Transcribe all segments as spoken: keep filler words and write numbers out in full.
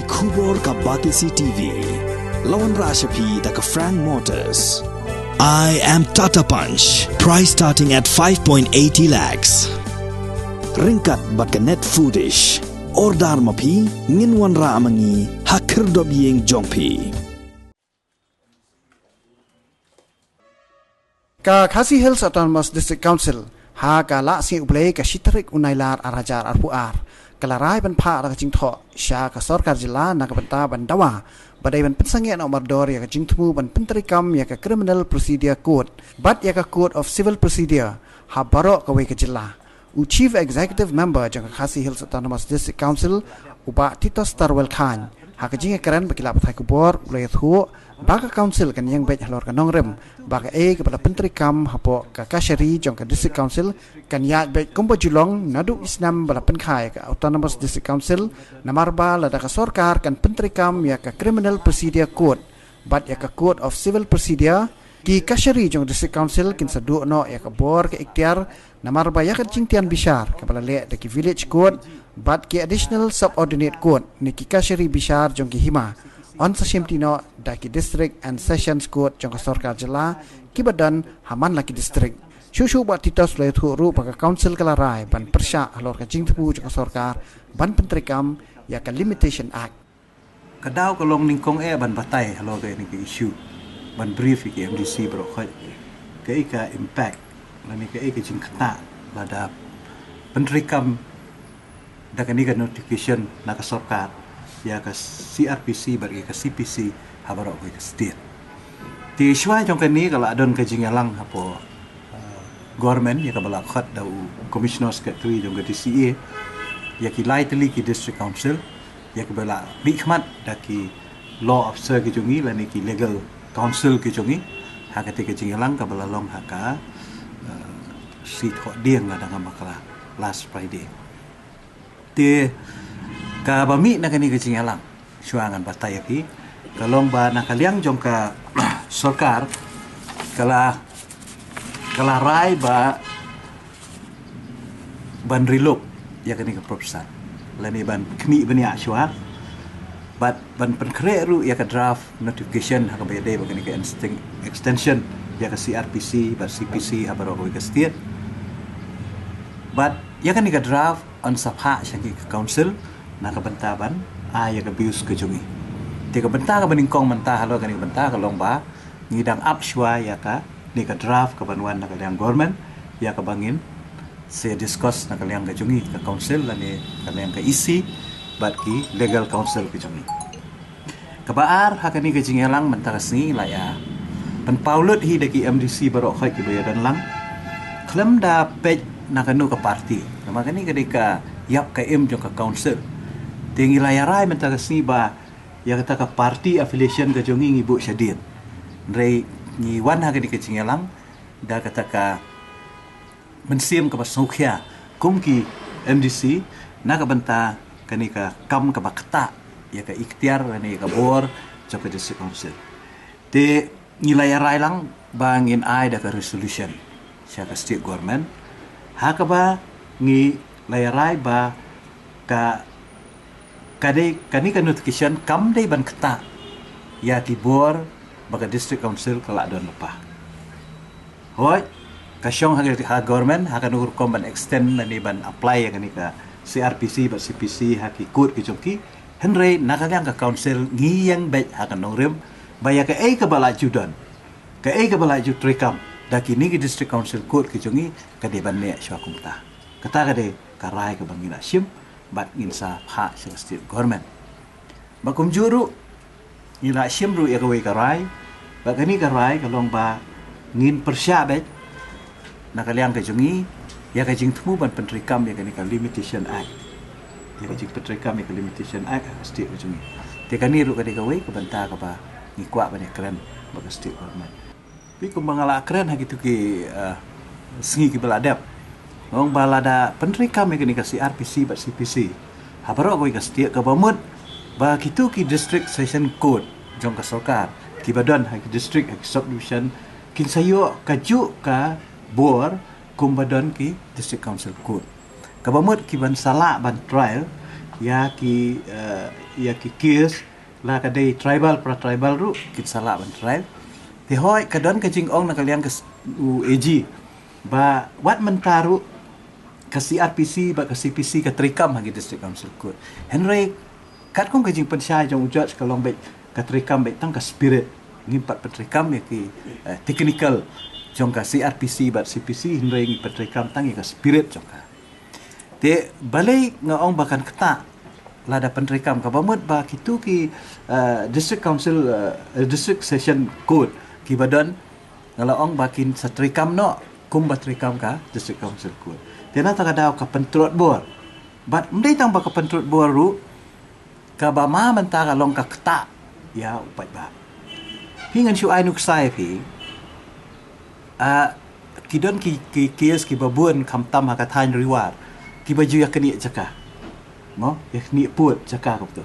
Khubor ka Batesi T V. La wanrah sha phi da ka Frank Motors. I am Tata Punch. Price starting at five point eighty lakhs. Ryngkat bad ka Net Foodish. Order ma phi, ngin wanrah ma ngi ha khyrdop ïing jong phi. Ka Khasi Hills Autonomous District Council ha ka la sngi U Blei ka shi tarik u Nailar ar hajar arphew ar ka la rai ban phah da ka jingthoh sha ka sorkar jylla na ka bynta ban dawa ba dei ban pynsangeh noh mardor ïa ka jingthmu ban pyntreikam ïa ka Criminal Procedure Code bad ïa ka Code of Civil Procedure ha baroh kawei ka jylla. U Chief Executive Member jong ka Khasi Hills Autonomous District Council, u Bah Titos Tarwel Chyne, ha ka jingïakren bad ki lad pathai khubor, u la ïathuh ba ka Council kan ïeng beit halor ka nongrim ba kaei kaba la pyntreikam hapoh ka Kashari jong ka District Council kan ïaid beit kumba ju long naduh ki snem ba la pynkha ïa ka Autonomous District Council, namar ba lada ka sorkar kan pyntreikam ïa ka Criminal Procedure Code bad ïa ka Code of Civil Procedure, ki Kashari jong District Council kin sa duh noh ïa ka bor ka iktiar, namar ba ïa ka jingtian bishar kaba la leh da ki Village Court bad ki Additional Subordinate Court ne ki Kashari bishar jong ki hima, yn sa shimti noh da ki District and Sessions Court jong ka sorkar jylla kiba don ha man la ki district. Shuh shuh Bah Titos u la ïathuh ruh ba ka Council ka la rai ban pyrshah halor ka jingthmu jong ka sorkar ban pyntreikam ïa ka Limitation Act. Ka daw ka long nyngkong eh ban batai halor kane ka issue, ban brief ïa ki M D C baroh khoit kaei ka impact lane kaei ka jingktah lada pyntreikam da kane ka notification na ka sorkar ïa ka C R P C bad ïa ka C P C ha baroh kawei ka state. Te shuwa jong kane ka la don ka jingïalang hapoh, uh, government ïa kaba la khot da u Commissioner Secretary jong ka D C A ïa ki lai tylli ki District Council ïa kaba la mihkhmat da ki law officer ki jong ngi lane ki legal counsel ki jong ngi ha kata ka jingïalang kaba la long ha ka, uh, Sngi Thohdieng lada ngam bakla, last Friday. Te kaba mih na kane ka jingïalang, shuwa ngan batai ïa phi, ka long ba na ka liang jong ka sorkar ka la, ka la rai ba ban relook ïa kane ka proposal lane ban khmih bniah shuwa bad ban pynkhreh ruh ïa ka draft notification ha kaba ïadei bad kane ka exten-, extension ïa ka C R P C bad C P C ha baroh kawei ka state. Bad ïa kane ka draft yn sa phah sha ki ka council na ka bynta ban ai ïa ka views ka jong ngi. Te ka bynta kaba nyngkong mynta halor kane ka bynta ka long ba ngi dang ap shuwa ïa kane ka draft kaban wan na ka liang government ïa kaba ngin sa discuss na ka liang ka jong ngi ka council lane ka liang ka E C bad ki legal counsel ki jong ngi. Kaba ar, ha kane ka jingïalang mynta ka sngi la ïa pynpaw lut hi da ki M D C baroh khoit kiba ïadon lang, khlem da peit na kano ka party. Namar kane ka dei ka ïap ka im jong ka council. Te ngi la ïa rai mynta ka sngi ba ïa kata ka party affiliation ka jong ngi ngi buh shadien. Hynrei ngi wan ha kane ka jingïalang da kata ka mynsiem kaba sngewkhia kum ki M D C na ka bynta kane ka kam kaba ktah ïa ka iktiar lane ïa ka bor jong ka District Council. Te ngi la ïa rai lang ba ngin ai da ka resolution sha ka state government ha kaba ngi la ïa rai ba ka, ka dei, kane ka notification kam dei ban ktah ïa ki bor ba ka District Council ka la don lypa. Hooid, ka shong ha, ha government ha kano ka rukom ban extend lane ban apply ïa kane ka C R P C bad C P C ha ki court ki jong ki. Hynrei na ka liang ka council ngi ïeng beit ha ka nongrim ba ïa kaei kaba la ju don, kaei kaba la ju treikam da kine ki District Council Court ki jong ngi ka dei ban neh shuwa kumta. Kata ka dei ka rai kaba ngi la shim bad ngin sa phah sha ka state government. Bad kumjuh ruh ngi la shim ruh ïa kawei ka rai, bad kane ka rai ka long ba ngin pyrshah beit na ka liang ka jong ngi ïa ka jingthmu ban pyntreikam ïa kane ka Limitation Act, ïa ka jingpyntreikam ïa ka Limitation Act ha ka state ka jong ngi. Te kane ruh ka dei kawei ka bynta kaba ngi kwah ban ïakren bad ka state government. Phi, kumba nga la kren ha kito ki, eh, sngi kiba la dep, nga ong ba lada pyntreikam ïa kane ka C R P C bad C P C ha baroh kawei ka state, kaba mut ba kito ki District Session Court jong ka sorkar kiba don ha ki district, ha ki subdivision kin sa ïoh kajuh ka bor kumba don ki District Council Court. Kaba mut ki ban sa lah ban trial Ïa ki, eh, ïa ki case la ka dei tribal, para tribal ruh kin sa lah ban trial. Te hoi ka don ka jingong na ka liang ka s-, u A G ba wat mynta ruh ka C R P C bad ka C P C ka treikam ha ki District Council Court. Hynrei katkum ka jingpynshai jong u judge ka long beit ka treikam beit tang ka spirit. Ngim pat pyntreikam ïa ki, eh, technical jong ka C R P C bad C P C, hynrei ngi pyntreikam tang ïa ka spirit jong ka. Te balei nga ong ba kan ktah lada pyntreikam? Kaba mut ba kitu ki, eh, District Council, eh, District Session Court kiba don, nga la ong ba kin sa treikam noh kumba treikam ka District Council Court. Te na kata ka daw ka pyntrot bor. Bad ym dei tang ba ka pyntrot bor ruh, kaba ma mynta ka long ka ktah ïa u paidbah. Phi, ngan shu ai nuksa ïa phi. Ah, ki don ki, ki case kiba bun khamtam ha ka thaiñ Ri War kiba ju ïa knieh jaka. Mo, ïa knieh pud jaka kumto.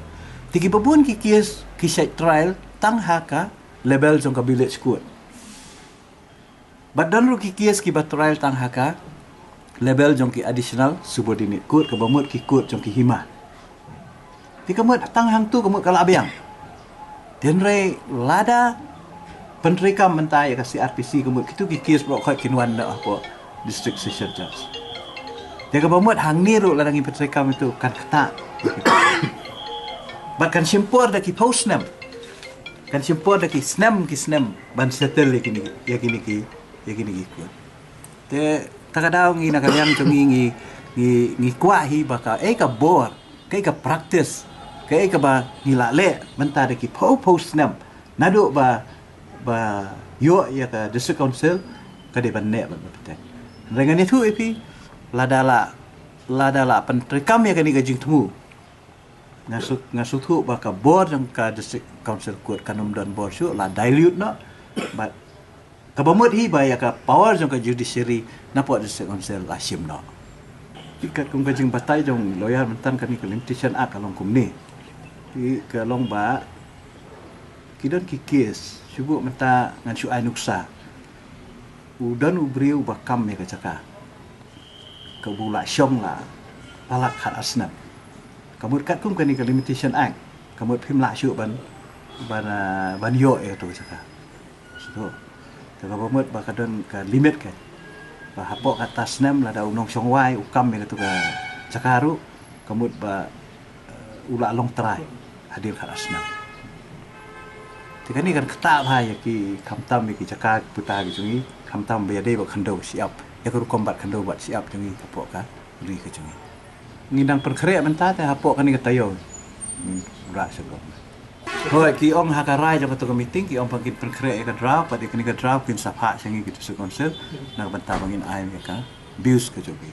Te kiba bun ki case ki shait trial tang ha ka level jong ka village court. Bad don ruh ki case kiba trial tang ha ka level jong ki additional subordinate court, kaba mut ki court jong ki hima. Te ka mut tang hangtu ka mut ka la biang. Te hynrei lada pyntreikam mynta ïa ka C R P C, ka mut kitu ki case baroh khoit kin wan noh hapoh District Session Judge. Te kaba mut hangne ruh lada ngi pyntreikam itu kan ktah. Bad kan shim por da ki phew snem. Kan shim por da ki snem, ki snem ban settle ïa kine, ïa kine ki, ïa kine ki court. Te kata ka daw ngi na ka liang jong ngi, ngi, ngi, ngi kwah hi ba kaei ka bor, kaei ka practice, kaei kaba ngi la leh mynta da ki phew phew snem naduh ba, ba ïoh ïa ka District Council, ka dei ban neh bad ban bteng. Hynrei ngan ïathuh ïa phi, lada la, lada la pyntreikam ïa kane ka jingthmu, nga shu, nga shu thuh ba ka bor jong ka District Council Court kan ym don bor shuh, la dilute noh. Bad kaba mut hi ba ïa ka power jong ka judiciary napoh District Council la shim noh. Te katkum ka jingbatai jong lawyer mynta, kane ka Limitation Act ka long kumne. Te ka long ba ki don ki case, shu buh mynta ngan shu ai nuksa. U don u briew ba kam ïa ka jaka, kaba u la shong la palat khat ar snem. Ka mut katkum kane ka Limitation Act, ka mut phim lah shuh ban, ban, ah, ban ïoh ïa katu ka jaka. Shu. Te kaba mut ba ka don ka limit ka, ba hapoh kata snem lada u nongshong wai u kam ïa katu ka jaka ruh, ka mut ba, eh, u la long trai hadien khat ar snem. Te kane kan ktah bha ïa ki, khamtam ïa ki jaka puta ki jong ngi, khamtam ba ïadei bad khyndew shyiap, ïa ka rukom bat khyndew bat shyiap jong ngi hapoh ka ri ka jong ngi. Ngi dang pynkhreh mynta te hapoh kane ka taïew. Hmm, rah sha ka. Hoi, ki ong ha ka rai jong katu ka meeting, ki ong ba kin pynkhreh ïa ka draft, bad ïa kane ka draft kin sa phah sha ngi ki District Council na ka bynta ba ngin ai ïa ka views ka jong ngi.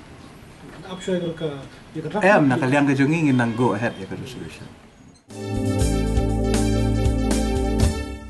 Ap shuwa ïa ka, ïa ka draft. Em, na ka liang ka jong ngi ngin nang go ahead ïa ka resolution.